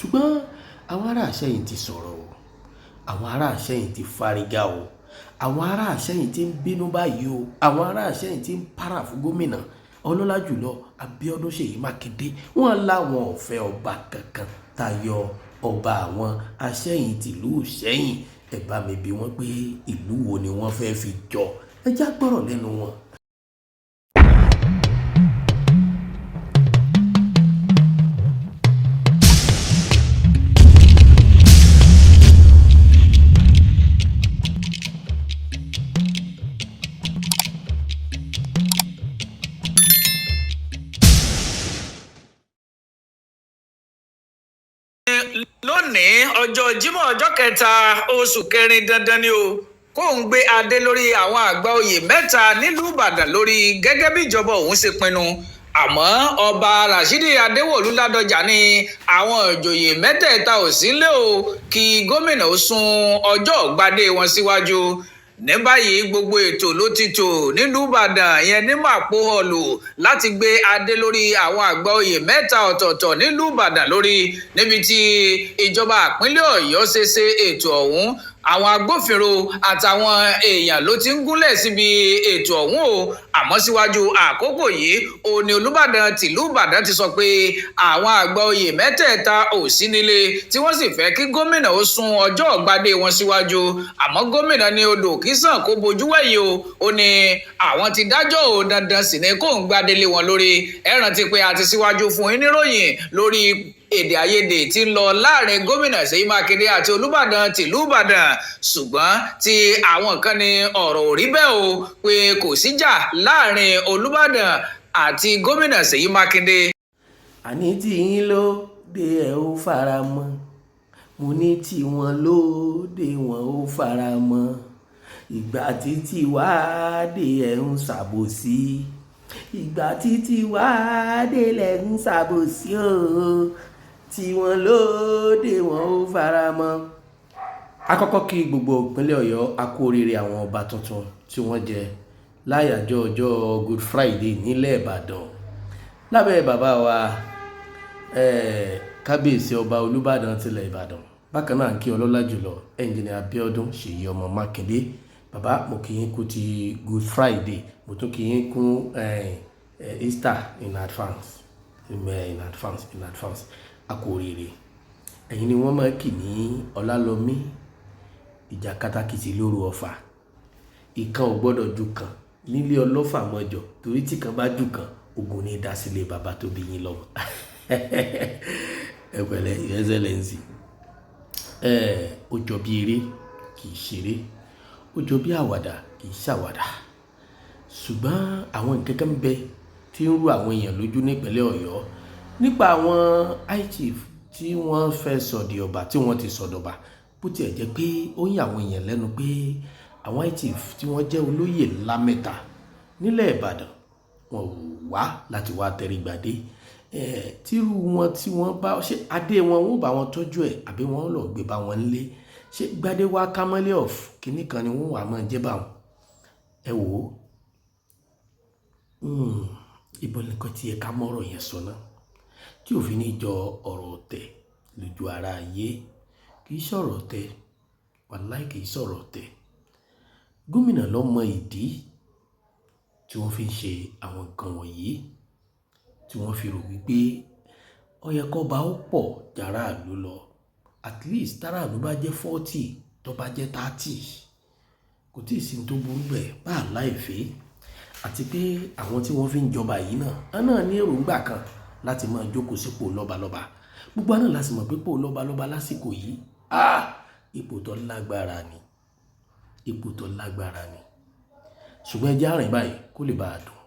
Ṣùgbọ́n àwọn ará Ìṣẹ́yìn ti sọ̀rọ̀ o, àwọn ará Ìṣẹ́yìn ti fárígá o, àwọn ará Ìṣẹ́yìn ti ń bínú báyìí o, àwọn ará Ìṣẹ́yìn ti ń para fún gómìnà ọlọ́lá jùlọ Abíọ́dún Ṣèyí Mákindé. Wọ́n láwọn ò fẹ́ ọba kankan tayọ ọba àwọn Aṣẹ́yìn tìlú Ìṣẹ́yìn. Ẹ bá mi bi wọ́n pé ìlú wo ni wọ́n fẹ́ fi jọ. Ẹ já gbọ́rọ̀ lẹ́nu wọn. Lónìí ọjọ́ Jímọ̀, ọjọ́ kẹta oṣù kẹrin, dandan ni o kó ń gbé adé lórí àwọn àgbà oyè mẹ́ta nílùú Ìbàdàn lórí gẹ́gẹ́ bí ìjọba òun ṣe pinnu. Àmọ́ ọba Rashidi Adéwọ̀lú Ládọjà ní àwọn ìjòyè mẹ́tẹ̀ẹ̀ta ò sílé o, kí gómìnà ó sún ọjọ́ ìgbadé wọn síwájú. Ní báyìí, gbogbo ètò ló ti tò nílùú Ìbàdàn yẹn ní Mapo Hall láti gbé adé lórí àwọn àgbà oyè mẹ́ta ọ̀tọ̀ọ̀tọ̀ nílùú Ìbàdàn lórí, níbi tí ìjọba ìpínlẹ̀ Ọ̀yọ́ ṣe ṣe ètò ọ̀hún. Àwọn agbófinró àtàwọn èèyàn ló ti ń gúnlẹ̀ síbi ètò ọ̀hún o. Àmọ́ síwájú àkókò yìí, òní Olúbàdàn tìlú Ìbàdàn ti sọ pé àwọn àgbà oyè mẹ́tẹ̀ẹ̀ta ò sí nílé, tí wọ́n sì fẹ́ kí gómìnà ó sún ọjọ́ ìgbadé wọn síwájú. Àmọ́ gómìnà ní odò kìsàn kó bojú wẹ̀yìn o, ó ní àwọn ti dájọ́ ò, dandan sì ni kó ń gbadé lé wọn lórí. Ẹ rántí pé a ti síwájú fún yín níròyìn lórí èdè àìyedè tí ń lọ láàrin gómìnà Ṣèyí Mákindé àti Olúbàdàn tìlú Ìbàdàn, ṣùgbọ́n tí àwọn kan ní ọ̀rọ̀ ò rí bẹ́ẹ̀ o, pé kò síjà láàrin Olúbàdàn àti gómìnà Ṣèyí Mákindé. Àní tí yín ló dé, ẹ ó fara mọ́. Mo ní tí wọn ló dé, wọn ó fara mọ́. Ìgbà títí wàá dé, ẹ ń ṣàbòsí. Ìgbà títí wàá dé lẹ̀ ń ṣàbòsí o. Tí wọn ló dé, wọn ó fara mọ́. Àkọ́kọ́, kí gbogbo ìpínlẹ̀ Ọ̀yọ́ a kú oríire àwọn ọba tuntun tí wọ́n jẹ láyàjọ́ ọjọ́ Good Friday nílẹ̀ Ìbàdàn lábẹ́ bàbá wa, kábíyèsí ọba Olúbàdàn tilẹ̀ Ìbàdàn. Bákan náà, kí ọlọ́lá jùlọ Ẹnjìnìà Abíọ́dún Ṣèyí ọmọ Mákindé. Bàbá, mo kí yín kú ti Good Friday, mo tún kí yín kún Easter in advance, in advance, in advance. A kú oríire. Ẹ̀yin ni wọ́n máa kì ní Ọlálọ́mí ìjà katakìtì lóru Ọ̀fà. Ìkan ò gbọ́dọ̀ ju kan nílé ọlọ́fà mọ́jọ, torí tí kan bá jù kan, ogun ní dásílẹ̀ bàbá tó bí yín lọ́mọ. Ẹ pẹ̀lẹ́, Your Excellency. Ẹ ó jọ bí eré, kì í ṣeré, ó jọ bí àwàdà, kì í ṣàwàdà. Ṣùgbọ́n àwọn nǹkan kan ń bẹ tí ń rú àwọn èèyàn lójú nípínlẹ̀ Ọ̀yọ́ nípa àwọn high chief tí wọ́n fẹ́ sọ di ọba, tí wọ́n ti sọ̀dọ̀ba. Bó tiẹ̀ jẹ́ pé ó ń yà àwọn èèyàn lẹ́nu pé àwọn high chief tí wọ́n jẹ́ olóyè ńlá mẹ́ta nílẹ̀ Ìbàdàn, wọn ò wá láti wá tẹrígbàdé. Tírú wọn tí wọ́n bá ṣe adé wọn, wọ́n bá wọn tọ́jú ẹ̀, àbí wọ́n lọ gbé bá wọn lé? Ṣé gbadé wá kámọ́lé of kínní kan ni wọ́n wà máa jẹ́ bá wọn? Ẹ wò ó, ibo nìkan tí ẹ ká mọ́rọ̀ yẹn sọ náà tí òfin ní jọ ọ̀rọ̀ ọ̀tẹ̀ lójú ara ayé. Kì í sọ̀rọ̀ ọ̀tẹ̀, wàláì, kì í sọ̀rọ̀ ọ̀tẹ̀. Gómìnà ló mọ ìdí tí wọ́n fi ń ṣe àwọn nǹkan wọ̀nyí, tí wọ́n fi rò wípé ó yẹ kọ́ba ó pọ̀ jàráàlú lọ. At least táràlú bá jẹ́ 40, tó bá jẹ́ 30, kò tí ì sí ní tó burú bẹ́ẹ̀ bá a láìfẹ́. Àti pé àwọn tí wọ́n fi ń jọba yìí náà, wọ́n náà ní èròǹgbà kan láti máa jókòó sípò lọ́balọ́ba. Gbogbo àná láti mọ̀ pé ipò lọ́balọ́ba lásìkò yìí, ah, ipò tó lágbára ni, ipò tó lágbára ni. Ṣùgbọ́n ẹ jẹ́ àrìn báyìí kó lè bá a dùn.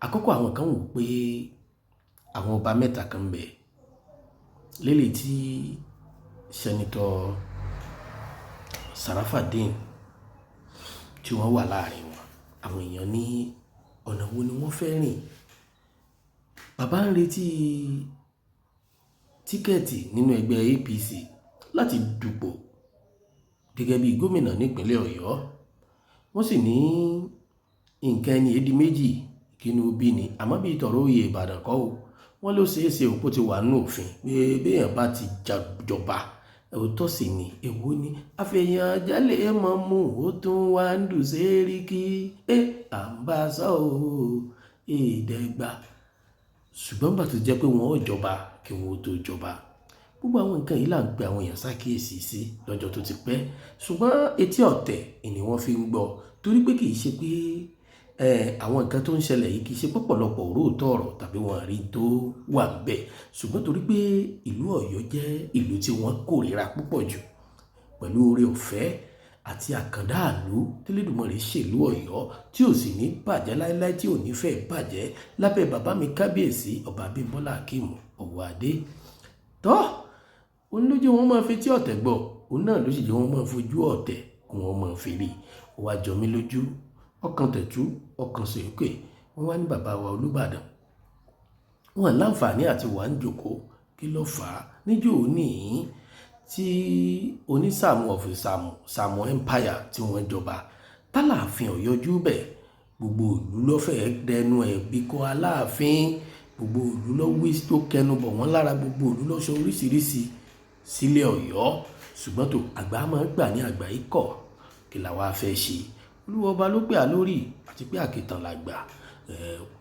Àkọ́kọ́, àwọn kan wò pé àwọn ọba mẹ́ta kan ń bẹ lélẹ̀ tí Senator Sarafadeen tí wọ́n wà láàrin wọn. Àwọn èèyàn ní ọ̀nà wo ni wọ́n fẹ́ rìn? Bàbá ń retí ticket nínú ẹgbẹ́ APC láti dupò gẹ́gẹ́ bí gómìnà nípínlẹ̀ Ọ̀yọ́. Wọ́n sì ní nǹkan ẹni èdè méjì kínú bí ni, àmọ́ bí tọ̀rọ̀ oyè Ìbàdàn kọ́ o. Wọ́n ló ṣeé ṣe òpó ti wà nínú òfin pé béèyàn bá ti jọba, òótọ́ sì ni. Èwo ni àfihàn jálè mọ́ mú ó tún wá ń dùn sẹ́ríkì ẹ à ń bá a sọ ọ́ ìdẹ́gba. Ṣùgbọ́n bá tó jẹ́ pé wọ́n ó jọba kí wọ́n ó tó jọba, gbogbo àwọn nǹkan yìí là ń pe àwọn èèyàn ṣàkíyèsí sí lọ́jọ́ tó ti pẹ́, ṣùgbọ́n etí ọ̀tẹ̀ ni wọ́n fi ń gbọ́, torí pé kì í ṣe pé àwọn nǹkan tó ń ṣẹlẹ̀ yìí kì í ṣe pọ̀pọ̀lọpọ̀ òróòtọ́ ọ̀rọ̀ tàbí wọn rí tó wà bẹ́ẹ̀, ṣùgbọ́n torí pé ìlú Ọ̀yọ́ jẹ́ ìlú tí wọ́n kórìíra púpọ̀ jù pẹ̀lú oore ọ̀fẹ́ àti àkàndá àlú tẹ́lẹ̀dùmarè ṣèlú Ọ̀yọ́ tí ò sì ní bàjẹ́ láéláé, tí ò ní fẹ́ bàjẹ́ lábẹ́ bàbá mi kábíyèsí ọba Abímbọ́lá Akeem Ọ̀wọ́adé. Tọ́ òun ló jẹ́ wọ́n máa fi tí ọ̀tẹ̀ gbọ́, òun náà ló sì jẹ́ wọ́n máa fojú ọ̀tẹ̀ kí wọ́n máa fi rí. Ó wá jọ mí lójú, ọkàn tẹ̀tú, ọkàn sèké. Wọ́n wá ní bàbá wa Olúbàdàn wọn láǹfààní àti wà ń jòkó. Kí ló fà á níjó ní tí onísàmù of Sàmù Sàmù Empire tí wọ́n jọba tálàáfin ọ̀yọ́jú bẹ̀? Gbogbo ìlú ló fẹ́ẹ́ dẹnu ẹ̀ bí kọ́ Aláàfin, gbogbo ìlú ló wí tó kẹnu bọ̀ wọ́n lára, gbogbo ìlú ló sọ oríṣiríṣi sílẹ̀ Ọ̀yọ́. Ṣùgbọ́n tó àgbà máa ń gbà ní àgbà yìí kọ̀, kí làwa fẹ́ ṣe? Olúwa ọba ló pè á lórí àti pé àkìtàn làgbà,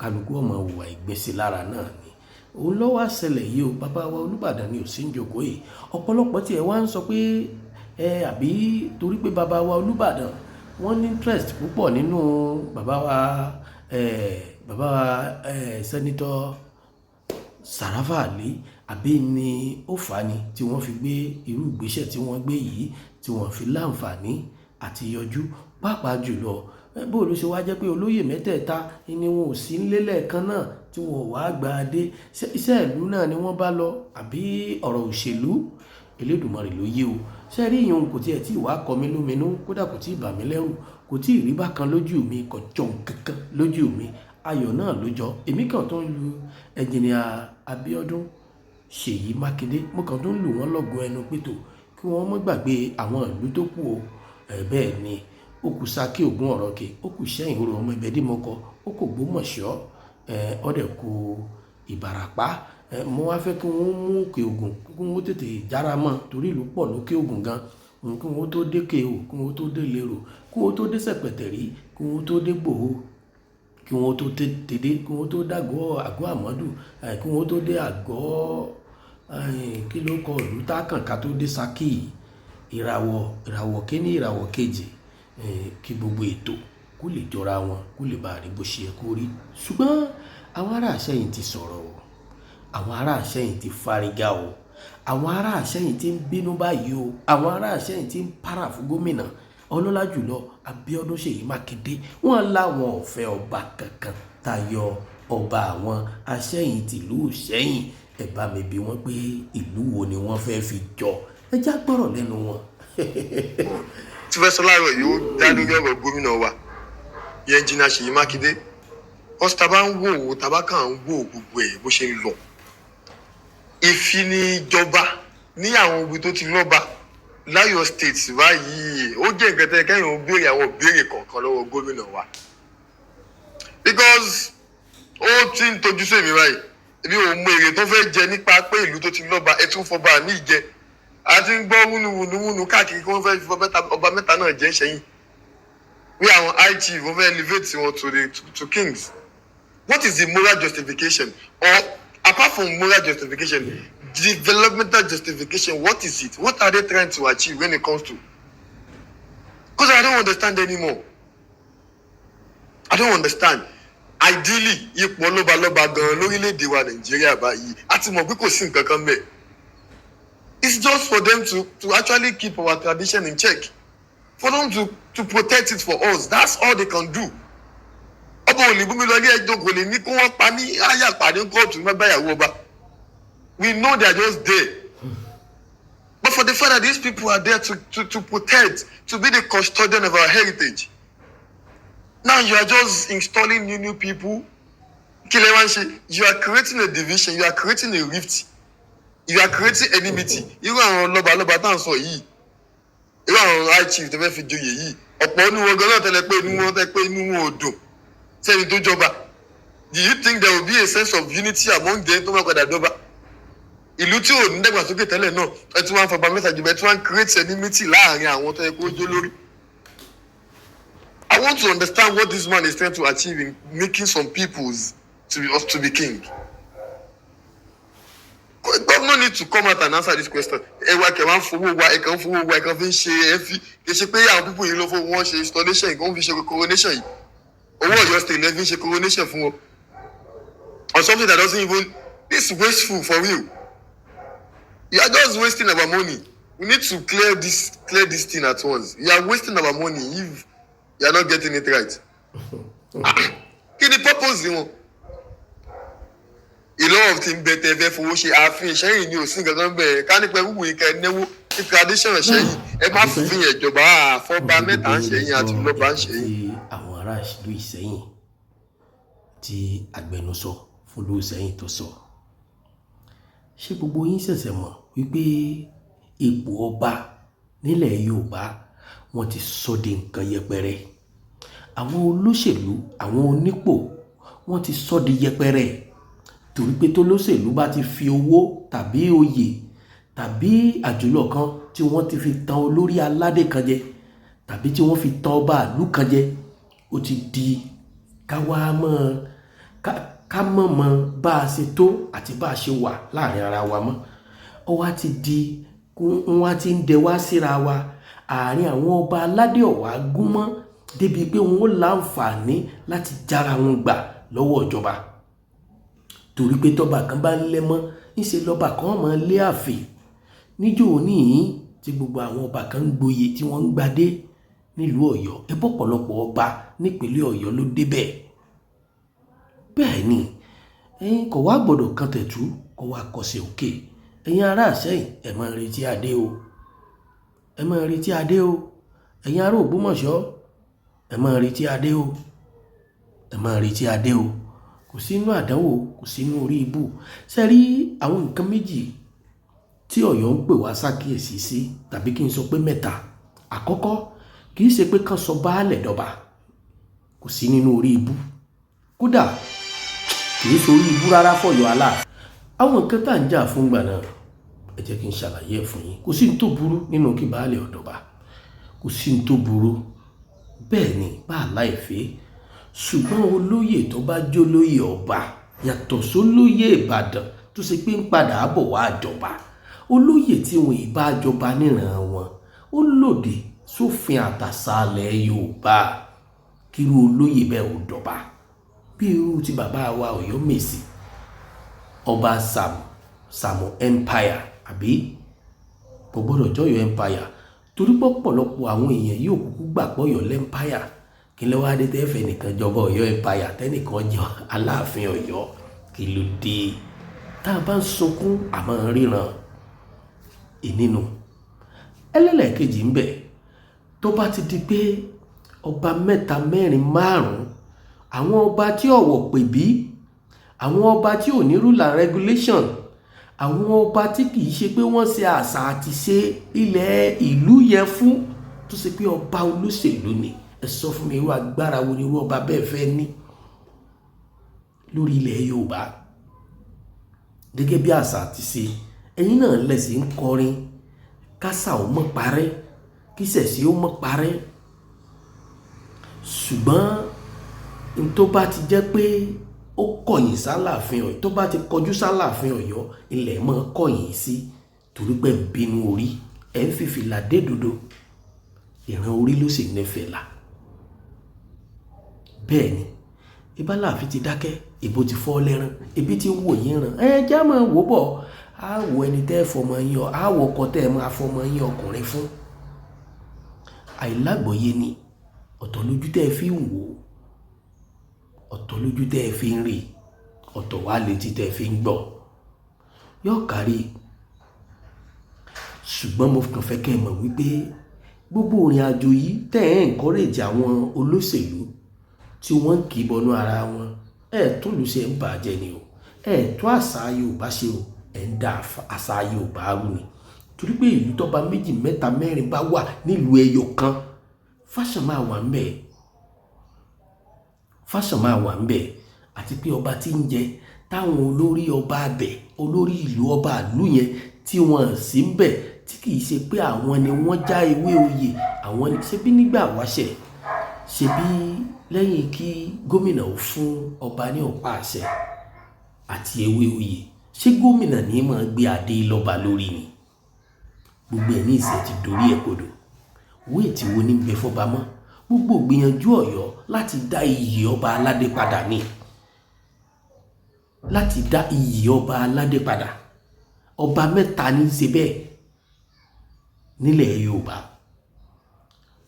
kálukú ọmọ hùwà ìgbésí lára náà ni. Òun ló wá ṣẹlẹ̀ yìí o. Bàbá wa Olúbàdàn ni ò sí ń jókòó yìí. Ọ̀pọ̀lọpọ̀ tiẹ̀ wá ń sọ pé ẹ àbí torí pé bàbá wa Olúbàdàn wọ́n ní interest púpọ̀ nínú bàbá wa Senator Sàràfà Àlì, àbí ni ó fà á ni tí wọ́n fi gbé irú ìgbésẹ̀ tí wọ́n gbé yìí, tí wọ́n fi láǹfààní àti yọjú, pàápàá jùlọ bó ló ṣe wá jẹ́ pé olóyè mẹ́tẹ̀ẹ̀ta ni wọn ò sí nílé lẹ́ẹ̀kan náà tí wọn ò wá gba adé? Iṣẹ́ ìlú náà ni wọ́n bá lọ àbí ọ̀rọ̀ òṣèlú? Elédùmarè ló yé o. Ṣé rí ìyẹn, kò tiẹ̀ tí ì wá kọ mí lóminú, kódà kò tí ì bà mí lẹ́rù, kò tí ì rí bákan lójú mi, kò jọ nǹkankan lójú mi, ayọ̀ náà ló jọ. Èmi kàn tó ń lu Ẹnjìnìà Abíọ́dún Ṣèyí Mákindé, mo kàn tó ń lù wọ́n lọ́gọ ẹnu pétò kí wọ́n má gbàgbé àwọn ìlú tó kù o. Bẹ́ẹ̀ ni, ó kù Ṣakí Ògún Ọ̀rọ̀kè, ó kù Ṣẹ́yìn Orò ọmọ Ẹbẹdìmọ́kọ, ó kù Ògbómọ̀ṣọ́, ó dẹ̀ kù Ìbàràpá. Mo wá fẹ́ kí wọ́n mú Òkè Ògùn, kí wọ́n tètè jára mọ́, torí ìlú pọ̀ lókè Ògùn gan, kí wọ́n tó dé Kéò, kí wọ́n tó dé Lérò, kí wọ́n tó dé Sẹ̀pẹ̀tẹ̀rí, kí wọ́n tó dé Gbòho, kí wọ́n tó tètè dé, kí wọ́n tó dàgọ́ àgọ́ Àmọ́dù, kí wọ́n tó dé àgọ́ kí ló kọ ìlú tákànká tó dé Ṣakí, ìràwọ̀ kíní, ìràwọ̀ kejì, kí gbogbo ètò kó lè jọra wọn, kó lè bá rí bó ṣe yẹ kó rí. Ṣùgbọ́n àwọn ará Ìṣẹ́yìn ti sọ̀rọ̀ o, àwọn ará Ìṣẹ́yìn ti fárígá o, àwọn ará Ìṣẹ́yìn ti ń bínú báyìí o, àwọn ará Ìṣẹ́yìn ti ń para fún gómìnà ọlọ́lá jùlọ Abíọ́dún Ṣèyí Mákindé. Wọ́n láwọn ò fẹ́ ọba kankan tayọ ọba àwọn Aṣẹ́yìn tìlú Ìṣẹ́yìn. Ẹ bá mi bi wọ́n pé ìlú wo ni wọ́n fẹ́ fi jọ? Ẹ já gbọ́rọ̀ lẹ́nu wọn. Tí fẹ́ sọ láàárọ̀ yìí, ó dá lórí ọ̀rọ̀ gómìnà wa yẹn, Ẹnjìnà Ṣèyí Mákindé. Ọ̀sẹ̀ tá a bá ń wò ó, tá a bá kàn ń wò gbogbo ẹ̀ bó ṣe ń lọ, ìfinijọba ní àwọn ibi tó ti lọ́ba láyọ̀ State báyìí, ó jẹ́ nǹkan tẹ́ kẹ́yìn ó béèrè àwọn ìbéèrè kọ̀ọ̀kan lọ́wọ́ gómìnà wa, because ó ti ń tojú sí èmi báyìí. Èmi ò mọ èrè tó fẹ́ jẹ nípa pé ìlú tó ti lọ́ba, ẹ tún fọba mí jẹ. A ti ń gbọ́ wúnuwúnuwúnu káàkiri kí wọ́n fẹ́ fi ọba mẹ́ta náà jẹ́ sẹ́yìn bí àwọn high chief, wọ́n fẹ́ elevate wọn to the to, to kings. What is the moral justification? Or apart from moral justification, developmental justification, what is it? What are they trying to achieve when it comes to? Because I don't understand anymore. I don't understand. Ideally, ipò lọ́balọ́ba gan lórílẹ̀‐èdè wa Nàìjíríà báyìí, a ti mọ̀ pé kò sí nǹkan kan mẹ́. It's just for them to actually keep our tradition in check, for them to protect it for us. That's all they can do. Ọba ò lè bú mi lọ ilé ẹjọ́, kò lè ní kí wọ́n pa ní àyà pàdé kóòtù mẹ́bàyàwó ọba. We know they are just there, but for the fact that these people are there to protect, to be the custodian of our heritage, now you are just installing new people. Kí lẹ wá ń ṣe? You are creating a division, you are creating a rift, you are creating enmity. Irú àwọn lọ́balọ́ba tá à ń sọ yìí, irú àwọn high chief tó fẹ́ fi joyè yìí, ọ̀pọ̀ inú wọn gan náà tẹ́lẹ̀ pé inú wọn tẹ́ pé inú wọn ò dùn sẹ́ni tó jọba. Do you think there will be a sense of unity among them tó máa padà dọ́ba? Ìlú tí ò ní dàgbàsókè tẹ́lẹ̀ náà, ẹ tún wá ń fọba mẹ́ta jùlọ, ẹ tún wá ń create enmity láàrin àwọn tó yẹ kó jó lórí. I want to understand what this man is trying to achieve in making some peoples to be king. Governor need to come out and answer this question. Ẹ wá kẹ máa ń fowó wa, ẹ kàn ń fowó wa, ẹ kàn fi ń ṣe, ẹ fi kì í ṣe pé àwọn people yìí ló fowó wọn ṣe installation yìí, kò ń fi ṣe coronation yìí. Owó Ọ̀yọ́ State lẹ fi ń ṣe coronation fún wọn. Or something that doesn't even, this is wasteful for real. You are just wasting our money. We need to clear this thing at once. You are wasting our money if you are not getting it right. Kí ni purpose wọn? Ìlú of ti ń bẹ tẹ fẹ́ fowó ṣe ààfin Ìṣẹ́yìn ni, ò sí nǹkan kan bẹ́ẹ̀. Ká nípa wúwo yìí, kẹ́ ẹ náwó ní tradition Ìṣẹ́yìn, ẹ má fi ìjọba àfọ́bá mẹ́ta ń ṣẹ́yìn àti lọ́ba ń ṣẹ́yìn. Tí àwọn ará ìlú Ìsẹ́yìn, tí agbẹnusọ fún ìlú Ìsẹ́yìn tó sọ, ṣé gbogbo yín ṣẹ̀ṣẹ̀ mọ̀ wípé ipò ọba nílẹ̀ Yorùbá, wọ́n ti sọ di nǹkan yẹpẹrẹ? Àwọn olóṣèlú, àwọn onípò, wọ́n ti sọ di yẹpẹrẹ, torí pé tólóṣèlú bá ti fi owó tàbí oyè tàbí àjùlọ kan tí wọ́n ti fi tan olórí aládé kan jẹ tàbí tí wọ́n fi tan ọba ìlú kan jẹ, ó ti di ká wá mọ́ ká mọ̀ mọ́ bá a ṣe tó àti bá a ṣe wà láàrin ara wa mọ́. Ó wá ti di wọ́n á ti ń dẹ wá síra wa. Àárín àwọn ọba aládé ọ̀wá gún mọ́ débi pé wọ́n ó láǹfààní láti jára wọn gbà lọ́wọ́ ìjọba, torí pé tọ́ba kan bá ń lẹ́ mọ́, ńṣe lọ́ba kan máa lé àfè. Níjó níyìn tí gbogbo àwọn ọba kan ń gboyè, tí wọ́n ń gbadé nílùú Ọ̀yọ́, ẹ bọ́pọ̀lọpọ̀ ọba nípínlẹ̀ Ọ̀yọ́ ló débẹ̀. Bẹ́ẹ̀ ni ẹ̀yin kò wá gbọ́dọ̀ kan tẹ̀tú kó wá kọsẹ̀ òkè. Ẹ̀yin ará Ìṣẹ́yìn, ẹ máa retí adé o, ẹ máa retí adé o. Ẹ̀yin ará Ògbómọ̀ṣọ́, ẹ máa retí adé o, ẹ máa retí adé o. Kò sínú àdánwò, kò sínú orí ibù. Ṣe rí àwọn nǹkan méjì tí Ọ̀yọ́ ń pè wá ṣàkíyèsí sí, tàbí kí n sọ pé mẹ́ta. Àkọ́kọ́, kì í ṣe pé kán sọ baálẹ̀ dọba, kò sí nínú orí ibù, kódà kì í sórí ibú rárá fọ̀yọ́ Aláàfin. Àwọn nǹkan tá à ń jà fún gbà náà, ẹ jẹ́ kí n ṣàlàyé ẹ̀ fún yín. Kò sí ní tó burú nínú kí baálẹ̀ ọ̀dọ̀ba, kò sí ní tó burú. Bẹ́ẹ̀ ni bá a láìfẹ́, ṣùgbọ́n olóyè tó bá jólóyè ọba yàtọ̀ sólóyè Ìbàdàn tó ṣe pé ń padà bọ̀ wá jọba. Olóyè tí wọn ì bá jọba níran wọn, ó lòdì sófin àtàsálẹ̀ Yorùbá kírú olóyè bẹ́ẹ̀ ò dọ̀ba, bí irú ti bàbá wa Ọ̀yọ́mèsì, ọba Sàmù, Sàmù Empire, àbí kò gbọ́dọ̀ jọyọ̀ empire, torí pọ̀pọ̀lọpọ̀ àwọn èèyàn yóò kúkú gbà pọ̀yọ̀ lẹ́mpáyà. Kí ló wáá dé tẹ́fẹ̀ nìkan jọba Ọ̀yọ́ empire, tẹ́nìkan jọ Aláàfin Ọ̀yọ́? Kí ló dé tá a bá ń sunkún àmọ́ ríran ìnínú? Ẹlẹ́lẹ́kejì ń bẹ, tó bá ti di pé ọba mẹ́ta, mẹ́rin, márùn-ún, àwọn ọba tí ọ̀wọ̀ pè bí, àwọn ọba tí ò ní rule and regulation, àwọn ọba tí kì í ṣe pé wọ́n ṣe àṣà àti ṣe ilẹ̀ ìlú yẹn fún, tó ṣe pé ọba olóṣèlú ni, ẹ sọ fún mi, irú agbára wo ni irú ọba bẹ́ẹ̀ fẹ́ ní lórí ilẹ̀ Yorùbá gẹ́gẹ́ bí àṣà àti ṣe? Ẹ̀yin náà lẹ̀sìn ń kọrin kásà ó mọ̀ parẹ́, kí sẹ̀sí ó mọ̀ parẹ́, ṣùgbọ́n n tó bá ti jẹ́ pé ó kọ̀yìn sálàfin Ọ̀yọ́, tó bá ti kọjú sálàfin Ọ̀yọ́, ilẹ̀ mọ́ kọ̀yìn sí, torí pé ń bínú orí ẹ̀ ń fi fìlà dé dodo. Ìran orí ló sì nífẹ̀ẹ́ là. Bẹ́ẹ̀ ni ibà láàfin ti dákẹ́, ìbò ti fọ́ lẹ́rán, ibi tí ń wò yín ràn. Ẹ já máa wò bọ̀, á wo ẹni tẹ́ ẹ fọmọ yín ọ, á wọ ọkọ tẹ́ ẹ máa fọmọ yín ọkùnrin fún. Àìlágbọ̀yé ni. Ọ̀tọ̀ lójú tẹ́ ẹ fi ń wò ó, ọ̀tọ̀ lójú tẹ́ ẹ fi ń rí, ọ̀tọ̀ wá létí tẹ́ ẹ fi ń gbọ́. Yóò kárí, ṣùgbọ́n mo kàn fẹ́ kẹ́ ẹ mọ̀ wípé gbogbo ìrìn àjò yìí tẹ́ ẹ̀ encourage àwọn olóṣèlú tí wọ́n ń kì í bọnú ara wọn, ẹ̀ tún lù ṣe ń bàjẹ́ ni o. Ẹ̀ tún àṣà Yorùbá ṣe o, ẹ̀ ń da àṣà Yorùbá rú ni, torí pé ìlú tọ́ba méjì, mẹ́ta, mẹ́rin bá wà nílùú ẹyọ kan, fashion máa wà ń bẹ̀, fashion máa wà ń bẹ̀. Àti pé ọba tí ń jẹ táwọn olórí ọba abẹ, olórí ìlú ọba ìlú yẹn tí wọ́n sì ń bẹ̀, tí kì í ṣe pé àwọn ni wọ́n já ewé oyè àwọn ni. Ṣebí nígbà wáṣẹ̀, ṣebí lẹ́yìn kí gómìnà ó fún ọba ní ọ̀pá àṣẹ àti ewé oyè, ṣé gómìnà ní máa gbé adé lọ́ba lórí ni? Gbogbo ẹ̀ ní ìṣe ti dorí ẹ̀ kodò. Wéètì wo ní bẹ fọba mọ́? Gbogbo gbìyànjú Ọ̀yọ́ láti dá iyì ọba aládé padà ni, láti dá iyì ọba aládé padà. Ọba mẹ́ta ní í ṣe bẹ́ẹ̀ nílẹ̀ Yorùbá.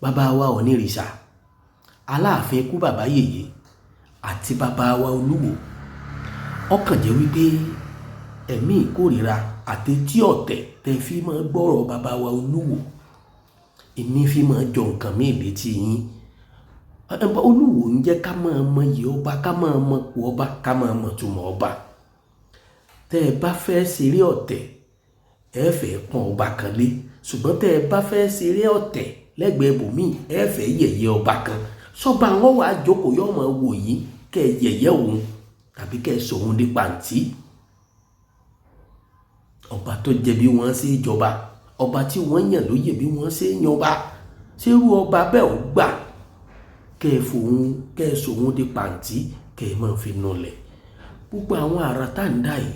Bàbá wa Onírìṣà, Aláàfin ikú bàbá yèyé àti bàbá wa Olúwo. Ọkàn jẹ́ wípé ẹ̀mí ìkórìíra àti tí ọ̀tẹ̀ tẹ́ fi máa gbọ́rọ̀ bàbá wa Olúwo, èmi fi máa jọ nǹkan mí létí yín. Olúwo ń jẹ́ ká máa mọ iyì ọba, ká máa mọ ipò ọba, ká máa mọ ìtumọ̀ ọba. Tẹ́ ẹ bá fẹ́ ṣeré ọ̀tẹ̀, ẹ fẹ́ pọ́n ọba kan lé. Ṣùgbọ́n tẹ́ ẹ bá fẹ́ ṣeré ọ̀tẹ̀ lẹ́gbẹ̀ẹ́ ibòmíì, ẹ fẹ́ yẹ̀yẹ́ ọba kan. Sọ́ba wọn wàá jókòó yóò máa wò yín kẹ́ ẹ yẹ̀yẹ́ òun tàbí kẹ́ ẹ sọ òun di pàǹtí. Ọba tó jẹ bí wọ́n ṣe jọba, ọba tí wọ́n yàn lóyè bí wọ́n ṣe yan ọba, ṣerú ọba bẹ́ẹ̀ ò gbà kẹ́ ẹ fòun, kẹ́ ẹ sọ òun di pàǹtí, kẹ́ ẹ máa fi nulẹ̀. Gbogbo àwọn àrà tá ń dá yìí,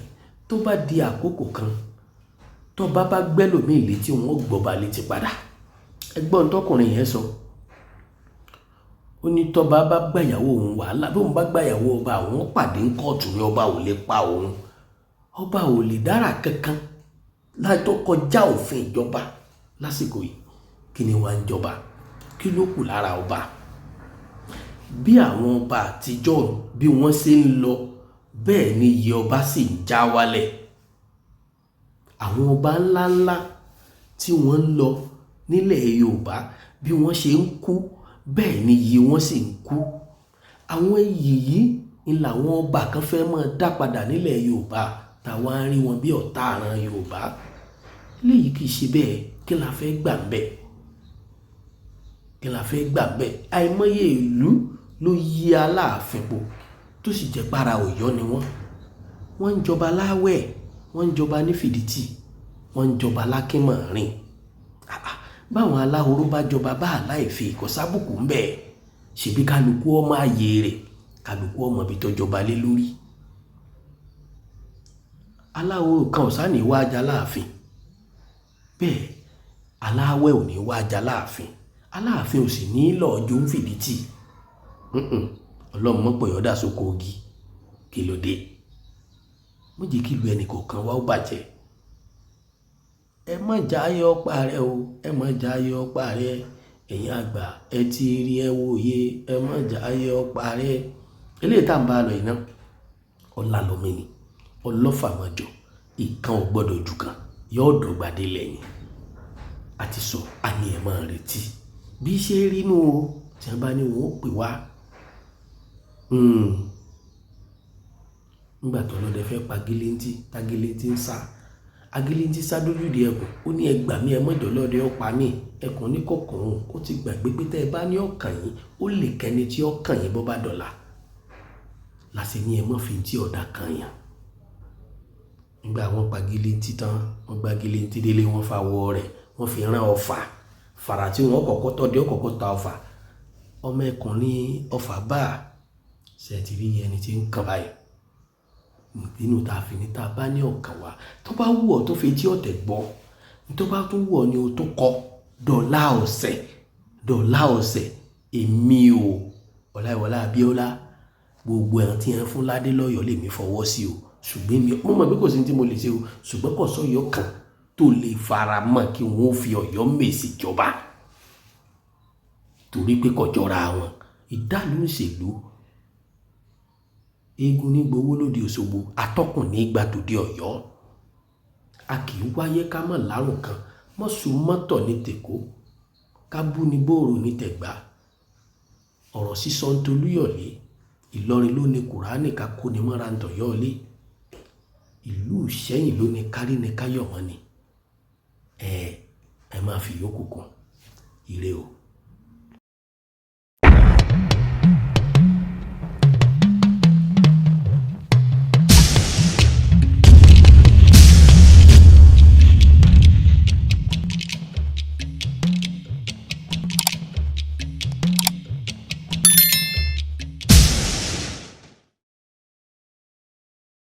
tó bá di àkókò kan, tó bá bá gbẹ́lòmíì létí, wọn gbọ́ba létí padà. Ẹgbọ́n tọkùnrin yẹn sọ. Ó ní tọ́ba bá gbàyàwó òun wàhálà, bí òun bá gbàyàwó ọba, àwọn pàdé ń kóòtù ní ọba ò lè pa òun. Ọba ò lè dára kankan láì tó kọjá òfin ìjọba lásìkò yìí. Kí ni wàá ń jọba? Kí ló kù lára ọba? Bí àwọn ọba àtijọ́ bí wọ́n ṣe ń lọ, bẹ́ẹ̀ ni iye ọba sì ń já wálẹ̀. Àwọn ọba ńláńlá tí wọ́n ń lọ nílẹ̀ Yorùbá bí wọ́n ṣe ń kú, bẹ́ẹ̀ ni iye wọn sì ń kú. Àwọn iyì yìí ni làwọn ọba kan fẹ́ máa dá padà nílẹ̀ Yorùbá, táwa ń rí wọn bí ọ̀tá àràn Yorùbá. Eléyìí kì í ṣe bẹ́ẹ̀. Kí la fẹ́ gbà ń bẹ̀? Kí la fẹ́ gbà ń bẹ̀? Àìmọye ìlú ló yí Aláàfin po tó sì jẹ́ para Ọ̀yọ́ ni wọ́n. Wọ́n ń jọba láwẹ̀, wọ́n ń jọba ní Fìdítì, wọ́n ń jọba lákínmọ̀rin. Báwọn aláhoró bá jọba bá aláìfi ìkọ̀sábùkù ń bẹ̀. Ṣèbí kálukú ọmọ ààyè rẹ̀, kálukú ọmọ ibi tó jọba lé lórí. Aláhoró kan ò sáà ní wá ajá láàfin. Bẹ́ẹ̀ aláwẹ̀ ò ní wá ajá láàfin. Aláàfin ò sì ní lọ́ọ́ jó ń Fìdítì. Ọlọ́run mọ̀ pé ọ̀dà sóko ogi. Kí ló dé? Má jẹ́ kí ìlú ẹnì kọ̀ọ̀kan wá ó bàjẹ́. Ẹ má jáyé ọ̀pá rẹ o, ẹ má jáyé ọ̀pá rẹ. Ẹ̀yin àgbà ẹ ti rí ẹ wòye, ẹ má jáyé ọ̀pá rẹ. Eléyìí tá à ń bá lọ yìí náà, ọlá lọmọ ni, ọlọ́fà máa jọ, ìkan ò gbọ́dọ̀ jù kan, yóò dọ̀gbà dé lẹ́yìn. A ti sọ, àní ẹ̀ máa retí. Bí ṣe rí inú o, tí wọ́n bá ní wọn ó pè wá. Nígbà tó lọ́dẹ fẹ́ pa Gíléntì, tá Gíléntì ń sá. Agíléntì sá dójú di ẹkùn, ó ní ẹ gbà mí, ẹ mọ̀jọ̀ lọ́dẹ ó pa mí. Ẹkùn ní kọ̀ọ̀kan òun, ó ti gbàgbé pé tẹ́ ẹ bá ní ọkàn yín, ó lè kẹ́ni tí ó kàn yín bó bá dọ̀la. Lásì ní ẹ mọ̀ fi tí ọ̀dà kan yàn. Nígbà wọ́n pa Gíléntì tán, wọ́n gba Gíléntì délé, wọ́n fa wọ rẹ̀, wọ́n fi rán ọfà. Fàrà tí wọ́n kọ́kọ́ tọ́ dé, ó kọ́kọ́ ta ọfà. Ọmọ ẹkùn ní ọfà bá ṣe ti rí ẹni tí ń kàn báyìí. Nínú ta fi ní ta bá ní ọkàn wa, tó bá wù ọ́ tó fi etí ọ̀tẹ̀ gbọ́, tó bá tún wù ọ́ ni o tó kọ dọ̀la ọ̀sẹ̀, dọ̀la ọ̀sẹ̀, èmi o, Ọláìwọlá Abíọ́lá, gbogbo ẹ̀ràn tí ẹ ń fún ládé lọ́yọ̀ọ́ lèmi fọwọ́ sí o. Ṣùgbọ́n èmi, mo mọ̀ pé kò sí ní tí mo lè ṣe o, ṣùgbọ́n kò sọ́yọ́ kan tó lè fara mọ́ kí wọ́n fi Ọ̀yọ́ Mèsì jọba. Torí pé kò jọra wọn. Ìdálù ń ṣèlú. Eégún ní gbowó lóde Òṣogbo, atọ́kùn ní gbà tòde Ọ̀yọ́. A kì í wáyé ká mọ̀ lárùn kan, mọ́sù mọ́tọ̀ ní tèkó, ká bú ní bóòrò ní tẹ̀gbá. Ọ̀rọ̀ sísọ ń tolúyọ̀lé, Ìlọrin ló ní Kùránì ká kó ni mọ́ra ń tọ̀yọ́lé. Ìlú Ìṣẹ́yìn ló ní kárí ni káyọ̀ mọ́ ni. Ẹ máa fi yòókù kún. Ire o.